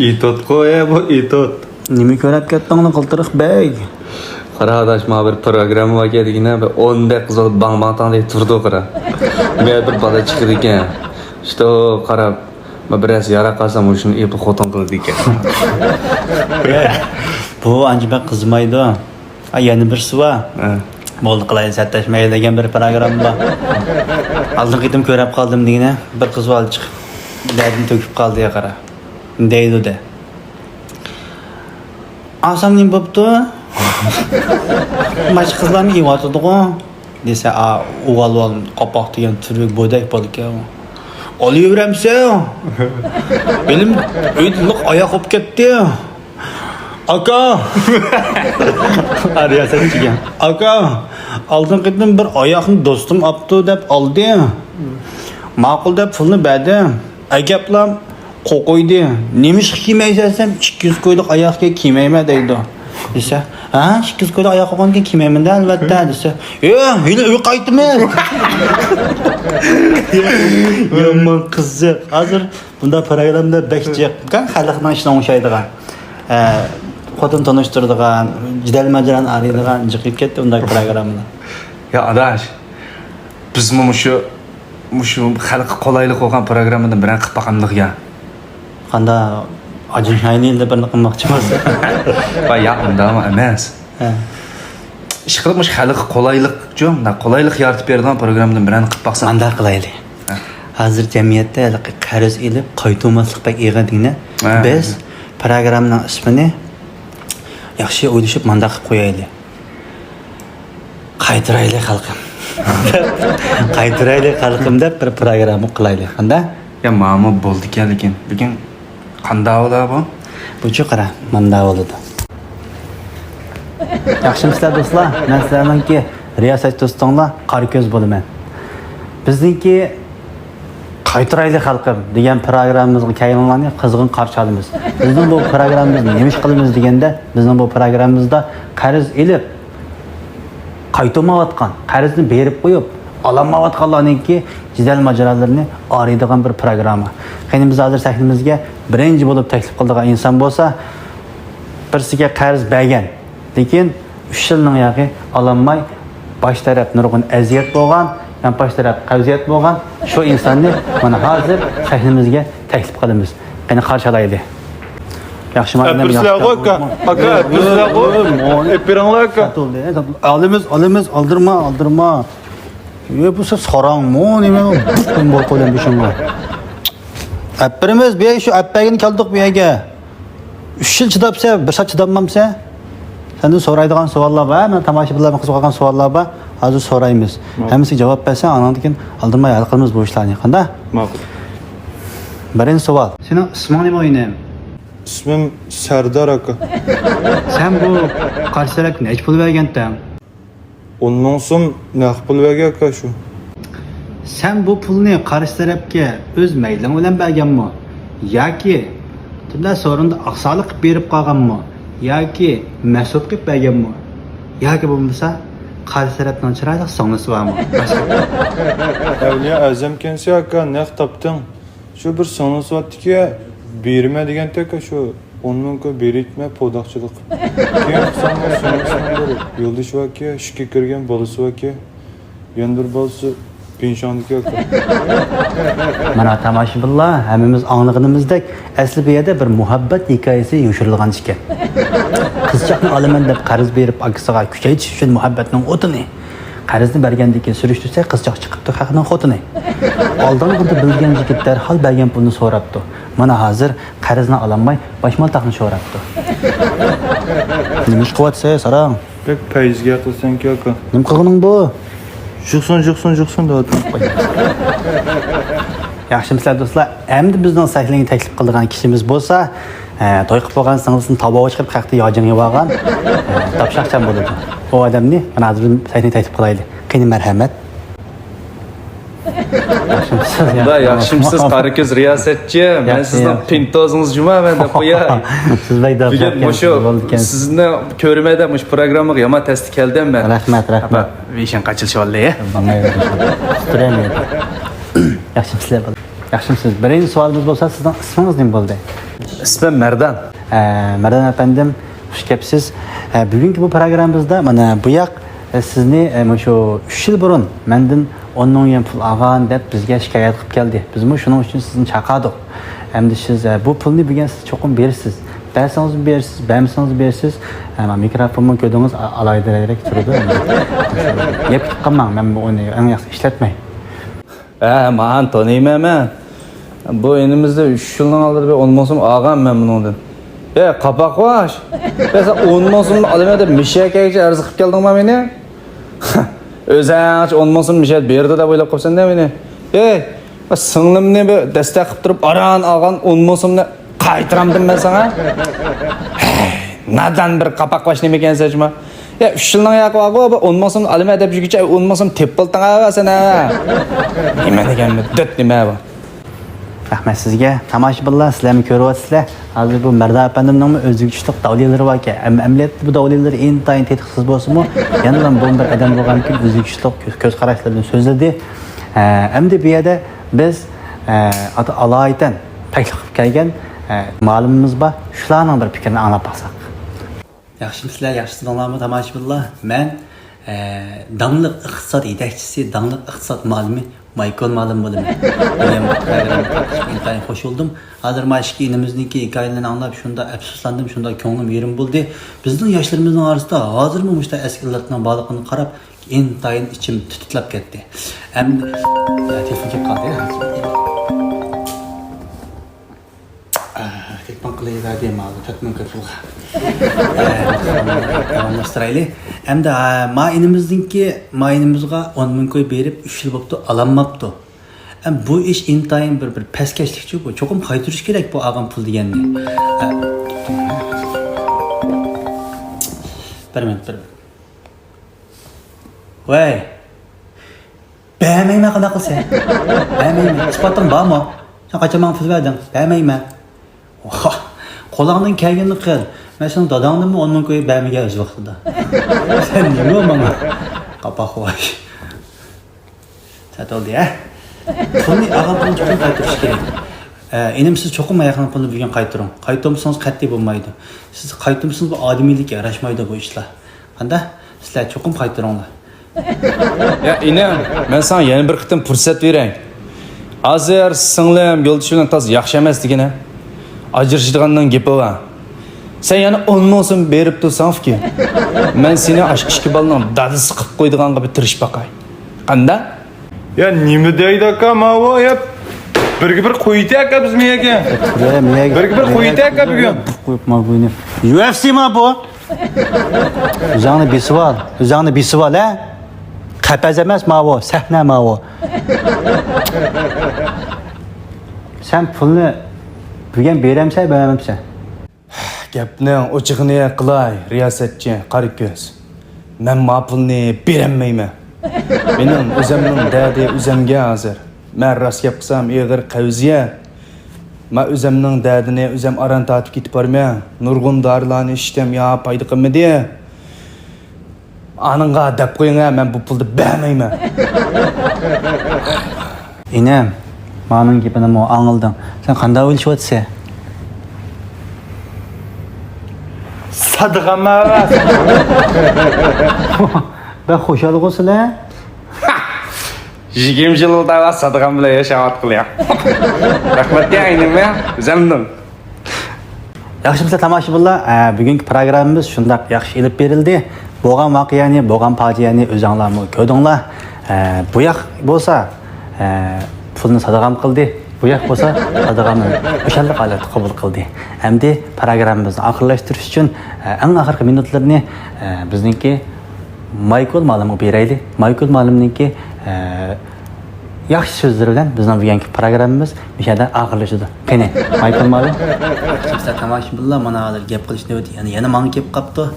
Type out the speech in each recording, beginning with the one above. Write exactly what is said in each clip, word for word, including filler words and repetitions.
ئېتوتقۇ، ئە، بۇ ئېتوت. نېمە كۆرۈپ كەتتىڭ، قىلتىرىق بەگ؟ قارا ئاداش، مانا بىر پروگرامما باركەن دېگىنە، بىر ئون بەش قىز باڭ باڭ تاڭ دەپ تۇرىدۇ، قارا. مەن بىر بالا چىقىدىكەن. شۇ قاراپ، ما بىرەرسى ياراپ قالسا، مۇشۇنى ئېپىپ خوتۇن قىلىدىكەن. بۇ ئانچە بەك قىزمايدۇ. ئا، يەنە بىرسى بار. ھە. بولدى قىلايلى، سەتداش مەيلى دېگەن بىر پروگرامما بار. ئالدىنقى قېتىم كۆرۈپ قالدىم دېگىنە، بىر قىز بالا چىقىپ، دەردىنى تۆكۈپ قالدى يا قارا. دەيدۇ دە. ئاسام نېمە بوپتۇ؟ باشقا قىزلارمۇ ئېۋاتىدىغۇ؟ دېسە، ئا، ئۇۋال-ئۇۋال قاپاق دېگەن تۈرۈك بودەك بالىكەن. ئالىۋېرەمسەن؟ بىلىم ئۆيدە لىق ئاياق بولۇپ كەتتى. ئاكا! رىياسەتچىگە. ئاكا، ئالدىنقى قېتىم بىر ئاياقنى دوستۇم ئاپتۇ دەپ ئالدى. ماقۇل دەپ پۇلنى بەردى. ئەگەپلا قوقۇيدى. نېمىشقا كىيمەيسەن دېسەم، ئىككى يۈز كويلۇق ئاياقكە كىيمەيمەن دەيدۇ. دېسە، ھە، ئىككى يۈز كويلۇق ئاياق بولغاندىكىن كىيمەيمەن-دە، ئەلۋەتتە، دېسە، يوق، ھېلى ئۆيگە قايتىمىز. يامان قىزىق. ھازىر بۇنداق پروگراممىلار بەك جىق. خەلقنىڭ ئىشىنى ئوڭشايدىغان. ئە، خوتۇن تونۇشتۇرىدىغان، جېدەل ماجىرانى ئايرىيدىغان جىق كېتىپ كەتتى بۇنداق پروگراممىلار. يا ئاداش، بىزمۇ مۇشۇ، مۇشۇ خەلققە قولايلىق بولغان پروگراممىدىن بىرەر قىلىپ باقامدۇق يا؟ قاندا، ئاجىنشاينى ئېلىپ بىرنى قىلماقچىمۇ؟ ۋاي يا، ئۇنداقمۇ ئەمەس. ھە. ئىشقىلىپ مۇشۇ خەلققە قولايلىقچۇ، مۇنداق قولايلىق يارىتىپ بېرىدىغان پروگراممىدىن بىرەرنى قىلىپ باقساق. مۇنداق قىلايلى. ھە. ھازىر جەمئىيەتتە ھېلىقى قەرز ئېلىپ قايتۇرماسلىق بەك ئېغىر دېگىنە. ھە. بىز پروگراممىنىڭ ئىسمىنى ياخشى ئويلىشىپ مۇنداق قىلىپ قويايلى. قايتۇرايلى خەلقىم. قايتۇرايلى خەلقىم دەپ بىر پروگرامما قىلايلى. قانداق؟ يا، ماڭىمۇ بولىدىكەن، لېكىن، لېكىن قانداق بولا بۇ؟ بۇچۇ قارا، ماندا بولىدۇ. ياخشىمۇسىلەر دوستلار؟ مەن سىلەرنىڭكى رىياسەتچى دوستۇڭلار قارا كۆز بولىمەن. بىزنىڭكى قايتۇرايلى خەلقىم دېگەن پروگراممىمىزغا كەلگەنلەرنى قىزغىن قارشى ئالىمىز. بىزنىڭ بۇ پروگراممىمىزنى نېمە ئىش قىلىمىز دېگەندە، بىزنىڭ بۇ پروگراممىمىزدا قەرز ئېلىپ، قايتۇرمايۋاتقان، قەرزنى بېرىپ قويۇپ، ئالالمايۋاتقانلارنىڭكى جېدەل ماجىرالىرىنى ئايرىيدىغان بىر پروگرامما. قېنى، بىز ھازىر سەھنىمىزگە بىرىنچى بولۇپ تەكلىپ قىلىدىغان ئىنسان بولسا، بىرسىگە قەرز بەرگەن، لېكىن ئۈچ يىلنىڭ ياقى ئالالماي، باش تەرەپ نۇرغۇن ئەزىيەت بولغان، يانپاش تەرەپ قەۋزىيەت بولغان شۇ ئىنساننى مانا ھازىر سەھنىمىزگە تەكلىپ قىلىمىز. قېنى، قارشى ئالايلى. ياخشىمۇ، ئادەم؟ ئەپىرسىلەرغۇ، ياخشى. ئاكا. ئاكا، ئەپىرسىلەرغۇ. ئەپىرىڭلار، ئاكا. ئالىمىز، ئالىمىز، ئالدىرما، ئالدىرما. يا، بۇ ساراڭمۇ، نېمە؟ بۇ قويلام بېشىڭغا. ئەپىرىمىز، بۇ يەرگە شۇ ئەپبەرگىنى كەلدۇق بۇ يەرگە. ئۈچ يىل چىداپسەن، بىر سائەت چىدالمامسەن؟ سەندىن سورايدىغان سوئاللار بار، مانا تاماشىبىنلارمۇ قىزىقىدىغان سوئاللار بار. ھازىر سورايمىز. ماقۇل. ھەممىسىگە جاۋاب بەرسەڭ، ئاندىن كېيىن ئالدىرىماي ھەل قىلىمىز بۇ ئىشلارنى. قانداق؟ ماقۇل. بىرىنچى سوئال. سېنىڭ ئىسمىڭ نېمە، ئىنىم؟ ئىسمىم سەردار، ئاكا. سەن بۇ قارشى تەرەپكە نەچچە پۇل بەرگەنتىڭ؟ ئون مىڭ سوم نەق پۇل بەرگەن، ئاكا، شۇ. سەن بۇ پۇلنى قارشى تەرەپكە ئۆز مەيلىڭ بىلەن بەرگەنمۇ؟ ياكى تۈرلەر سورۇندا ئاقساقلىق قىلىپ بېرىپ قالغانمۇ؟ ياكى مەسئۇل قىلىپ بەرگەنمۇ؟ ياكى بولمىسا قارشى تەرەپنىڭ چىرايلىق سىڭلىسى بارمۇ؟ ئەۋلىيا ئەزەمكەنسەن، ئاكا، نەق تاپتىڭ. شۇ بىر سىڭلىسى بارتتىكى، بېرىمەن دېگەنتەك، شۇ ئون مىڭ كوي بېرىتمە پوداقچىلىق. كېيىن قىلسام، سىڭلىسىنىڭ بىر يولدىشى باركى، ئىشقا كىرگەن بالىسى باركى، يەنە بىر بالىسى پىڭشاڭدىكى ئاكا. مانا تاماشىبىنلار، ھەممىمىز ئاڭلىغىنىمىزدەك، ئەسلى بۇ يەردە بىر مۇھەببەت ھېكايىسى يوشۇرۇلغان ئىكەن. قىزچاقنى ئالىمەن دەپ قەرز بېرىپ، ئاكىسىغا كۈچەيتىش ئۈچۈن مۇھەببەتنىڭ ئوتىنى، قەرزنى بەرگەندىن كېيىن سۈرۈشتۈرسە، قىزچاق چىقىپتۇ خەقنىڭ خوتۇنى. ئالدانغىنىدا بىلگەن يىگىت دەرھال بەرگەن پۇلنى سوراپتۇ. مانا ھازىر قەرزنى ئالالماي، باشمالتاقنى سوراپتۇ. نېمە ئىش قىلىۋاتىسەن، ساراڭ؟ بەك پەيزىگە قىلسەنكى، ئاكا. نېمە قىلغىنىڭ بۇ؟ جۇقسۇن، جۇقسۇن، جۇقسۇن دەۋاتىمەن. ياخشىمۇسىلەر دوستلار؟ ئەمدى بىزنىڭ سەھنىگە تەكلىپ قىلىدىغان كىشىمىز بولسا، ئە، توي قىلىپ بولغان سىڭلىسىنى تاۋاغا چىقىرىپ، خەقتە ياجىڭ يېۋالغان، ئە، داپشاقچان بولىدۇ. ئۇ ئادەمنى مانا ھازىر سەھنىگە تەكلىپ قىلايلى. قېنى، مەرھەمەت. ياخشىمۇسىز؟ ياخشىمۇسىز، قارا كۆز رىياسەتچى؟ مەن سىزنىڭ پىنتوزىڭىز جۇما، مەن دەپ قوياي. سىز بەك داپشاقكەنسىز، بۈگۈن مۇشۇ سىزنى كۆرىمەن دەپ مۇشۇ پروگراممىغا يامان تەستە كەلدىم مەن. رەھمەت، رەھمەت. ۋىشىڭ قاچىلىشىۋالدى. ياخشىمۇسىلەر؟ ياخشىمۇسىز؟ بىرىنچى سوئالىمىز بولسا، سىزنىڭ ئىسمىڭىز نېمە بولدى؟ ئىسمىم مەردان. ئە، مەردان ئەپەندىم، خۇش كەپسىز. ئە، بۈگۈنكى بۇ پروگراممىمىزدا مانا بۇ ياق، ئە، سىزنى، ئە، مۇشۇ ئۈچ يىل بۇرۇن مەندىن ئون مىڭ يۈەن پۇل ئالغان دەپ بىزگە شىكايەت قىلىپ كەلدى. بىزمۇ شۇنىڭ ئۈچۈن سىزنى چاقىردۇق. ئەمدى سىز، ئە، بۇ پۇلنى بۈگۈن سىز چوقۇم بېرىسىز. بەرسىڭىزمۇ بېرىسىز، بەرمىسىڭىزمۇ بېرىسىز. ئە، مانا مىكروفونمۇ كۆردىڭىز، ئا-، ئالاھىدىرەك تۇرىدۇ. گەپ كېتىپ قالماڭ، مەن بۇ ئۇنى ئەڭ ياخشى ئىشلەتمەي. ھە، مانا تونۇيمەن مەن. بۇ ئىنىمىزدە ئۈچ يىلنىڭ ئالدىدا بىر ئون مىڭ سوم ئالغان مەن بۇنىڭدىن. ئەي، قاپاقباش! ئەي، سەن ئون مىڭ سوم ئالىمەن دەپ مىشەگە ئەرز قىلىپ كەلدىڭما مېنى؟ ئۆزۈڭچە ئون مىڭ سوم مىشە بېرىدۇ دەپ ئويلاپ قاپسەن-دە مېنى. ئەي، سىڭلىمنى بىر دەستەك قىلىپ تۇرۇپ ئاران ئالغان ئون مىڭ سومنى قايتۇرامدىم مەن ساڭا؟ ھەي، نادان بىر قاپاقباش نېمىكەنسەن جۇما؟ يا، ئۈچ يىلنىڭ ياقى بارغۇ، بۇ ئون مىڭ سوم ئالىمەن دەپ يۈرگۈچە، ئون مىڭ سوم تېپىپ بولدۇڭ ھە سەن ھە؟ نېمە دېگەن مۇددەت نېمە بۇ؟ رەھمەت سىزگە. تاماشىبىنلار، سىلەرمۇ كۆرۈۋاتىسىلەر. ھازىر بۇ مەردان ئەپەندىمنىڭمۇ ئۆزىگە چۈشلۈك داۋلىلىرى باركەن. ئەم-، ئەمەلىيەتتە بۇ داۋلىلىرى ئىنتايىن تېتىقسىز بولسىمۇ، يەنىلا بۇ بىر ئادەم بولغاندىكىن ئۆزىگە چۈشلۈك كۆز، كۆز قاراشلىرىنى سۆزلىدى. ئە، ئەمدى بۇ يەردە بىز، ئە، ئاتا ئالايىتەن تەكلىپ قىلىپ كەلگەن، ئە، مۇئەللىمىمىز بار. شۇلارنىڭ بىر پىكرىنى ئاڭلاپ باقساق. ياخشىمۇسىلەر، ياخشى تۇردۇڭلارمۇ تاماشىبىنلار؟ مەن، ئە، داڭلىق ئىقتىساد يېتەكچىسى، داڭلىق ئىقتىساد مۇئەللىمى مايكل مۇئەللىم بولىمەن. بۈگۈن بۇ پروگراممىغا قاتنىشىپ ئىنتايىن خوش بولدۇم. ھازىر مانا ئىككى ئىنىمىزنىڭكى ھېكايىلىرىنى ئاڭلاپ شۇنداق ئەپسۇسلاندىم، شۇنداق كۆڭلۈم يېرىم بولدى. بىزنىڭ ياشلىرىمىزنىڭ ئارىسىدا ھازىرمۇ مۇشۇنداق ئەسكى ئىللەتنىڭ بارلىقىنى قاراپ ئىنتايىن ئىچىم تۈتۈتلەپ كەتتى. ئەمدى، يا، تېلېفون كېلىپ قالدى. ئا، تېلېفون قىلىۋەردى ماۋۇ تۆت مىڭ كوي پۇلغا. داۋاملاشتۇرايلى. ئەمدى، ئا، ما ئىنىمىزنىڭكى، ما ئىنىمىزغا ئون مىڭ كوي بېرىپ ئۈچ يىل بوپتۇ، ئالالماپتۇ. ئەم، بۇ ئىش ئىنتايىن بىر، بىر پەسكەشلىكچۇ بۇ. چوقۇم قايتۇرۇش كېرەك بۇ ئالغان پۇل دېگەننى. ئە، بىر مىنۇت، بىر مىنۇت. ۋەي! بەرمەيمەن، قانداق قىلىسەن؟ بەرمەيمەن. ئىسپاتىڭ بارمۇ؟ سەن قاچان ماڭا پۇل بەردىڭ؟ بەرمەيمەن. ۋاھ! قولۇڭدىن كەلگىنىنى قىل. مەن سېنىڭ داداڭدىنمۇ ئون مىڭ كوي بەرمىگەن ئۆز ۋاقتىدا. سەن نېمە ماڭا؟ قاپاقۋاش. سەت بولدى، ھە؟ پۇلنى ئالغان پۇلنى چوقۇم قايتۇرۇش كېرەك. ئە، ئىنىم، سىز چوقۇم ئاياقنىڭ پۇلىنى بۈگۈن قايتۇرۇڭ. قايتۇرمىسىڭىز قەتئىي بولمايدۇ. سىز قايتۇرمىسىڭىز، بۇ ئادىمىيلىككە ياراشمايدۇ بۇ ئىشلار. قانداق؟ سىلەر چوقۇم قايتۇرۇڭلار. يا ئىنىم، مەن ساڭا يەنە بىر قېتىم پۇرسەت بېرەي. ھازىر سىڭلىم يولدىشى بىلەن تازا ياخشى ئەمەس دېگىنە. ئاجرىشىدىغاننىڭ گېپى بار. سەن يەنە ئون مىڭ سوم بېرىپ تۇرساڭ ئۇكا، مەن سېنى ئاشۇ ئىككى بالىنىڭ دادىسى قىلىپ قويىدىغانغا بىر تىرىشىپ باقاي. قانداق؟ يا نېمە دەيدۇ ئاكا ماۋۇ؟ يا بىرگە بىر قويۇۋېتە ئاكا بىز مېيەگە. يا مېيەگە. بىرگە بىر قويۇۋېتە ئاكا بۈگۈن. قويۇپ ما بۇنى. يۇ ئېف سى ما بۇ؟ ئۆزۈڭنى بېسىۋال. ئۆزۈڭنى بېسىۋال، ھە؟ قەپەس ئەمەس ماۋۇ، سەھنە ماۋۇ. سەن پۇلنى بۈگۈن بېرەمسەن، بەرمەمسەن؟ گەپنىڭ ئوچۇقىنى قىلاي، رىياسەتچى قارا كۆز. مەن ما پۇلنى بېرەلمەيمەن. مېنىڭ ئۆزەمنىڭ دەردى ئۆزەمگە ھازىر. مەن راست گەپ قىلسام ئېغىر قەۋزىيەت. مەن ئۆزەمنىڭ دەردىنى ئۆزەم ئاران تارتىپ كېتىپ بارىمەن. نۇرغۇن دارىلارنى ئىچتىم، يا پايدا قىلمىدى. ئانىڭغا دەپ قويۇڭ ھە، مەن بۇ پۇلنى بەرمەيمەن. ئىنىم، مانىڭ گېپىنىمۇ ئاڭلىدىڭ. سەن قانداق ئويلىشىۋاتىسەن؟ سادىغانما ئەمەس؟ بەك خۇشالغۇسىلە. يىگىرمە يىلدا سادىغان بىلەن ياشاۋاتقىلى. رەھمەت يا ئىنىم يا، ئۆزەمدىن. ياخشىمۇسىلەر تاماشىبىنلار؟ ئە، بۈگۈنكى پروگراممىمىز شۇنداق ياخشى ئېلىپ بېرىلدى. بولغان ۋەقەنى، بولغان پاجىئەنى ئۆزۈڭلارمۇ كۆردۈڭلار. ئە، بۇ ياق بولسا، ئە، پۇلنى سادىغان قىلدى. بۇ ياق بولسا سادىغاننى خۇشاللىق ھالەتتە قوبۇل قىلدى. ئەمدى پروگراممىمىزنى ئاخىرلاشتۇرۇش ئۈچۈن، ئە، ئەڭ ئاخىرقى مىنۇتلىرىنى، ئە، بىزنىڭكى مايكل مۇئەللىمگە بېرەيلى. مايكل مۇئەللىمنىڭكى، ئە، ياخشى سۆزلىرى بىلەن بىزنىڭ بۈگۈنكى پروگراممىمىز مۇشۇ يەردە ئاخىرلىشىدۇ. قېنى، مايكل مۇئەللىم. سىلەر تاماشىبىنلار، مانا ھازىر گەپ قىلىش نۆۋىتى يەنە، يەنە ماڭا كېلىپ قاپتۇ.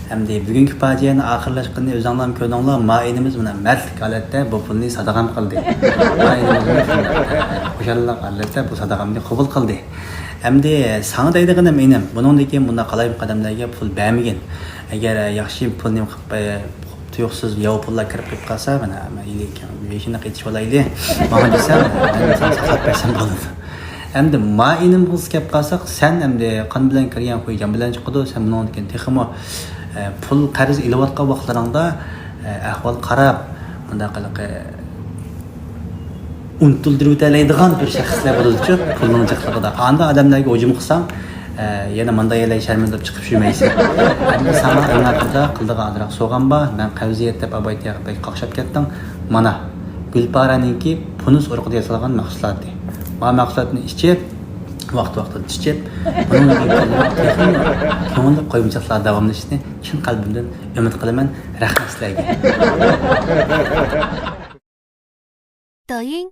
ئەمدى بۈگۈنكى پاجىئەنىڭ ئاخىرلاشقىنىنى ئۆزۈڭلارمۇ كۆردۈڭلار، ما ئىنىمىز مانا مەردلىك ھالەتتە بۇ پۇلنى سادىغان قىلدى. ما ئىنىمىزمۇ شۇنداق، ئە، خۇشاللىق ھالەتتە بۇ سادىغاننى قوبۇل قىلدى. ئەمدى ساڭا دەيدىغىنىم ئىنىم، بۇنىڭدىن كېيىن بۇنداق قالايمىقان ئادەملەرگە پۇل بەرمىگىن. ئەگەر، ئە، ياخشى پۇلنى قىلىپ، ئە، تۇيۇقسىز ياۋا پۇللار كىرىپ قېلىپ قالسا، مانا، مەن ئىلى بېشىنى قېتىشىۋالايلى، ماڭا دېسەم، مەن ساڭا ساقلاپ بەرسەم بولىدۇ. ئەمدى ما ئىنىمغا كەپ قالساق، سەن ئەمدى قان بىلەن كىرگەن خۇي جان بىلەن چىقىدۇ، سەن بۇنىڭدىن كېيىن تېخىمۇ، ئە، پۇل قەرز ئېلىۋاتقان ۋاقىتلىرىڭدا، ئە، ئەھۋال قاراپ، مۇنداق قىلىقى، ئۇنتۇلدۇرۇۋېتەلەيدىغان بىر شەخسلەر بولىدۇچۇ، پۇلنىڭ جىقلىقىدا. ئاندا ئادەملەرگە ھۇجۇم قىلساڭ، ئە، يەنە مۇنداق يەرلەر شەرمىندە بولۇپ چىقىپ يۈرمەيسەن. ئەمدى ساڭا ئەڭ ئاخىرىدا قىلىدىغان ئازراق سوۋغام بار، مەن قەۋزىيەت دەپ ئابايتىياغا بەك قاقشاپ كەتتىڭ. مانا، گۈلپارەنىڭكى پۇنۇس ئۇرۇقىدا ياسالغان مەھسۇلاتى. ما مەھسۇلاتنى ئىچىپ، ۋاقتى ۋاقتىدا ئىچىپ، بۇنىڭدىن كېيىن تېخىمۇ كۆڭۈللۈك قويمىچاقلار داۋاملىشىشىنى چىن قەلبىمدىن ئۈمىد قىلىمەن. رەھمەت سىلەرگە. 抖音、